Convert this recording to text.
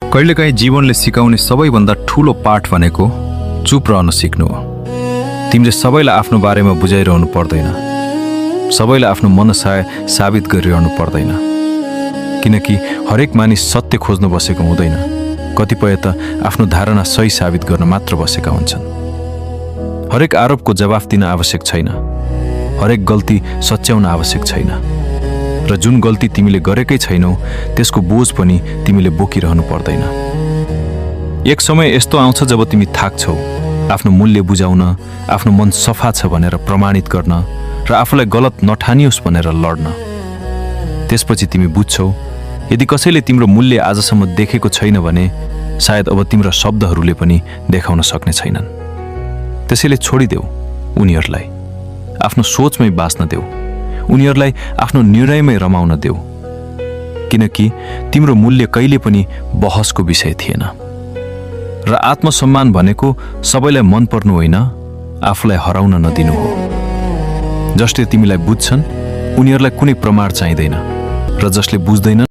कहिलेकाहीँ जीवनले सिकाउने सबैभन्दा ठूलो पाठ भनेको चुप रहन सिक्नु हो। तिमीले सबैलाई आफ्नो बारेमा बुझाइरहनु पर्दैन, सबैलाई आफ्नो मनसाय साबित गरिरहनु पर्दैन, किनकि हरेक मानिस सत्य खोज्न बसेको हुँदैन। कतिपय त आफ्नो धारणा सही साबित गर्न मात्र बसेका हुन्छन्। हरेक आरोपको जवाफ दिन आवश्यक छैन, हरेक गल्ती सच्याउन आवश्यक छैन, र जुन गल्ती तिमीले गरेकै छैनौ त्यसको बोझ पनि तिमीले बोकिरहनु पर्दैन। एक समय यस्तो आउँछ जब तिमी थाक्छौ आफ्नो मूल्य बुझाउन, आफ्नो मन सफा छ भनेर प्रमाणित गर्न र आफूलाई गलत नठानियोस् भनेर लड्न। त्यसपछि तिमी बुझ्छौ यदि कसैले तिम्रो मूल्य आजसम्म देखेको छैन भने सायद अब तिम्रो शब्दहरूले पनि देखाउन सक्ने छैनन्। त्यसैले छोडिदेऊ उनीहरूलाई, आफ्नो सोचमै बाँच्न देऊ, उनीहरूलाई आफ्नो निर्णयमै रमाउन देऊ, किनकि तिम्रो मूल्य कहिले पनि बहसको विषय थिएन। र आत्मसम्मान भनेको सबैलाई मन पर्नु होइन, आफूलाई हराउन नदिनु हो। जसले तिमीलाई बुझ्छन् उनीहरूलाई कुनै प्रमाण चाहिँदैन, र जसले बुझ्दैनन्